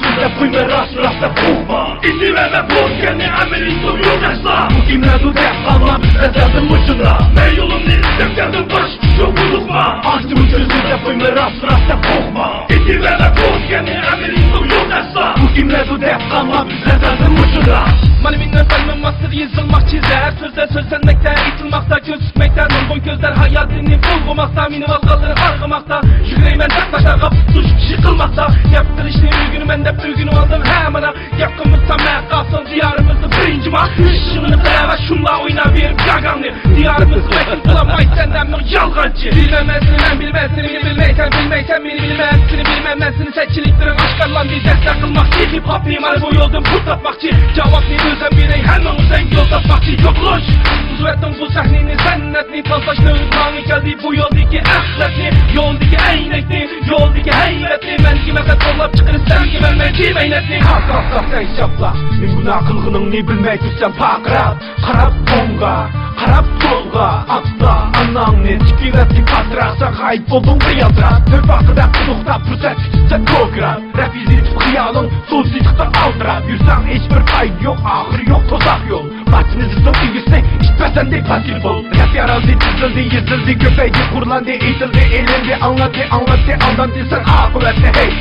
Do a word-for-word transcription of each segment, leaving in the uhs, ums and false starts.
سۆزلەپ قويماي راست راست دەپ قوغما. ئېتىۋەرمە بولكەننى ئەمەلىي يولداشلار. بۇ كىملەردۇ دەپ قالما، بىز ئەزەلدىن مۇشۇنداق. مەن يولۇمنى ئىزدەپ كەلدىم، باشقا كۈچ يوق، ھودۇقما. ئانچە مۇنچە سۆزلەپ قويماي راست راست دەپ قوغما. ئېتىۋەرمە بولكەننى ئەمەلىي يولداشلار. بۇ كىملەردۇ دەپ قالما، بىز ئەزەلدىن مۇشۇنداق. مانا مېنىڭ قەلبىم ئاستىدا يېزىلماقچى زەھەر سۆزلەر سۆزلەنمەكتە، ئېيتىلماقتا، كۆز تىكمەكتە، نۇرغۇن كۆزلەر ھاياتىنى بۇلغىماقتا، مېنى ئالغانلىرى ئارغىماقتا. يۈگرەيمەن دەپ تاشلارغا پۇتۇش كىشى قىلماقتا. گەپ قىلىشنى ئۆگىنىمەن دەپ ئۆگىنىۋالدىڭ ھە مانا. گەپ قىلمىسام مەن قالساڭ دىيارىمىزدا بىرىنچى ما. ئىشىڭنى قىلەۋەر شۇملا ئويناۋېرىپ جاگاڭنى. دىيارىمىزغا ۋەكىل بولالمايسەن ھەممىڭ يالغانچى. بىلمەيمەن سېنى مەن بىلمەن سېنى مېنى بىلمەيسەن، بىلمەيسەن مېنى بىلمەن سېنى بىلمەيمەن مەن سېنى. سەتچىلىكلىرىڭ ئاشكارىلاندى، دەسسە قىلماقچى ھىپ ھاپنى مانا بۇ يولدىن پۇل تاپماقچى. جاۋابنى ئۆزۈم بېرەي ھەممىڭ ئۆزەڭ يول تاپماقچى. يوقلۇش بۇزۇۋەتتىڭ بۇ سەھنىنى، سەنئەتنى تازىلاش نۆۋىتى ماڭا كەلدى. بۇ يولدىكى ئەخلەتنى، يولدىكى ئەينەكنى، يولدىكى ھەيۋەتنى مەندىكى مەقسەت قوللاپ چىقىرىش سەنگە مەن مەنچى مەينەتنى. قاق قاق قاق سەن شاپلا، مېنى گۇناھ قىلغىنىڭنى بىلمەي تۇرسەن پارقىراپ. قاراپ ئوڭغا، قاراپ سولغا، ئاتا ئاناڭنى تىكىۋەتكىن پاتراق. سەن غايىب بولدۇڭ بىر يالتىراپ، تۆپە ھەققىدە قۇدۇقتا پۇرسەت كۈتسە كوكىراپ. رەپ يېزىپ خىيالىڭ سۇسىلىقتا ئالدىراپ يۈرسەڭ ھېچبىر پايدا يوق، ئاخىرى يوق، تۇزاق يول. باتىنىزمنىڭ ئىگىسى ئىتپەسەندى پاكىت بول. رەپ يارالدى، تىزىلدى، يېزىلدى، كۆپەيدى، قۇرلاندى، ئېيتىلدى، ئېلىندى، ئاڭلاتتى، ئاڭلاتتى، ئالدامدى سەن ئاقىۋەتتە ھەي.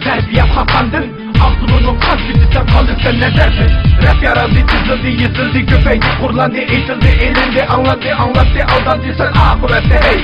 تەربىيە قاقاندىن ئاغزى بۇرنۇڭ قان كېتىسەن قالىسەن نەزەردىن. رەپ يارالدى، تىزىلدى، يېزىلدى، كۆپەيدى، قۇرلاندى، ئېيتىلدى، ئېلىندى، ئاڭلاندى، ئاڭلاتتى، ئالدامدى سەن ئاقىۋەتتە ھەي.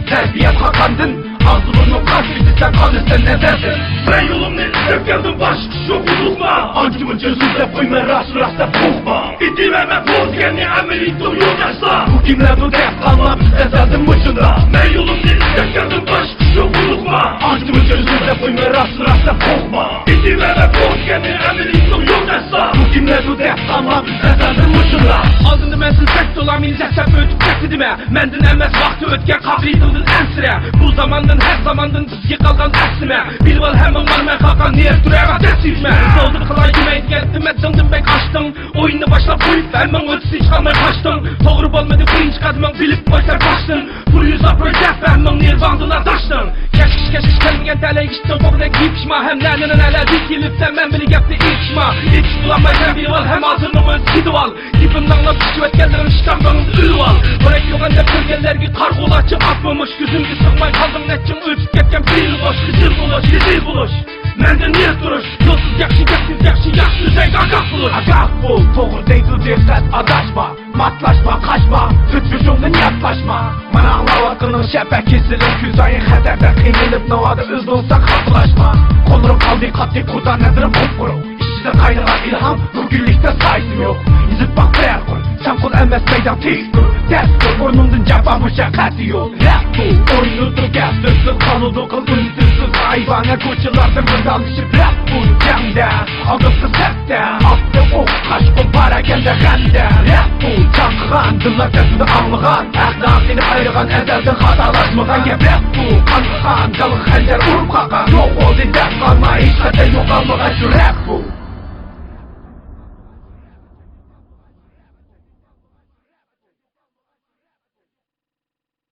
تەربىيە قاقاندىن ئاغزى بۇرنۇڭ قان كېتىسەن قالىسەن نەزەردىن. مەن يولۇمنى ئىزدەپ كەلدىم، باشقا ئىش يوق، ھودۇقما. ئانچە مۇنچە سۆزلەپ قويماي راست راست دەپ قوغما. ئېتىۋەرمە بولكەننى ئەمەلىي يولداشلار. بۇ كىملەردۇ دەپ قالما، بىز ئەزەلدىن مۇشۇنداق. مەن يولۇمنى ئىزدەپ كەلدىم، باشقا ئىش يوق، ھودۇقما. ئانچە مۇنچە سۆزلەپ قويماي راست راست دەپ قوغما. ئېتىۋەرمە بولكەننى ئەمەلىي يولداشلار. بۇ كىملەردۇ دەپ قالما، بىز ئەزەلدىن مۇشۇنداق. ئالدىمدا مەنزىل بەك تولا، مېنى دەسسەپ ئۆتۈپ كەتتى دېمە. مەندىن ئەمەس ۋاقتى ئۆتكەن قابىلىيىتىڭدىن ئەنسىرە. بۇ زاماندىن، ھەر زاماندىن بىزگە قالغان ئەسلىمە. بىلىۋال ھەممىڭ بارمەن قالغان نىيەت تۈرەر ئادەت سۈيمە. زودۇم قىلاي دېمەي دېگەنتىم مەددىڭدىن بەك ئاشتىڭ. ئويۇننى باشلاپ قويۇپ ھەممىڭ ئۆتسە ھېچقالماي قاچتىڭ. توغرا بولمىدى بىرىنچى قەدىمىڭ بىلىپ قويسەن باشتىن. پۇل يۈز ئاپىرىپ دەپ ھەممىڭ نېرۋاڭدىن ئاداشتىڭ. كەچكىچە كەچكىچە كەلمىگەن تەلەي ئىشتىڭ قوغدەك يېپىشما. ھەم نەنىنى نەلەدىن كېلىپسەن مەن بىلەن گەپتە ئېيتىشما. ئېيتىش بولالمايسەن بىلىۋال ھەم ھازىرنىڭ ئۆزى كېتىۋال. گېپىمنى ئاڭلاپ چۈشۈۋەتكەنلىرىم ئىشتانبىڭىزدا ئۆلۈۋال. بۇرەك يوغان دەپ كۆرگەنلەرگە قارىغۇلارچە ئات بولمۇش. كۆزۈمگە سىغماي قالدىڭ نەچچىڭ ئۆتۈپ كەتكەن پىل بولۇش، قىزىل بولۇش، رېزىل بولۇش. مەندىن نېرى تۇرۇش، يولسىز ياخشى، گەپسىز ياخشى، ياخشى سۆزلەرگە ئاگاھ بولۇش. ئاگاھ بول، توغرا دەيدۇ دىققەت ئاداشما. ماتلاشما، قاچما، تۈرتكىشىڭدىن ياتلاشما. مانا ئاڭلاۋاتقىنىڭ شەپە كېسىلى، كۈنسايىن خەتەردە قىينىلىپ ناۋادا ئۆزۈڭ سەن خاتىلاشما. قوللىرىڭ قالدى قاتتىق قۇردا نەزىرىم قۇپقۇرۇق. ئىچىدە قاينىغان ئىلھام، بۇ گۈللۈكتە سايىسى يوق. يېزىپ باق بىرەر قۇر، سەن قۇل ئەمەس مەيدان تىك تۇر. دەس تۇر، ئورنۇڭدىن جاپا مۇشەققەتى يوق. رەپ بۇ، ئوينىتىپ گەپ سۆزسىز قالىدۇ قىل ئۈنسىز. غايىبانە كوچىلاردا مىداللىشىپ رەپ بۇ جەڭدە. ئالدىنقى سەپتە، ئاتتى ئوق، قاچقۇن پاراكەندە غەمدە. رەپ بۇ، چاققان دىللار تەسىرىدە ئاڭلىغان. ھەق ناھەقنى ئايرىغان ئەزەلدىن خاتالاشمىغان گەپ. رەپ بۇ، قان قىلغان جانلىق خەنجەر ئۇرۇپ قالغان. يوق بولدى دەپ قالما، ھېچقاچان يوقالمىغان شۇ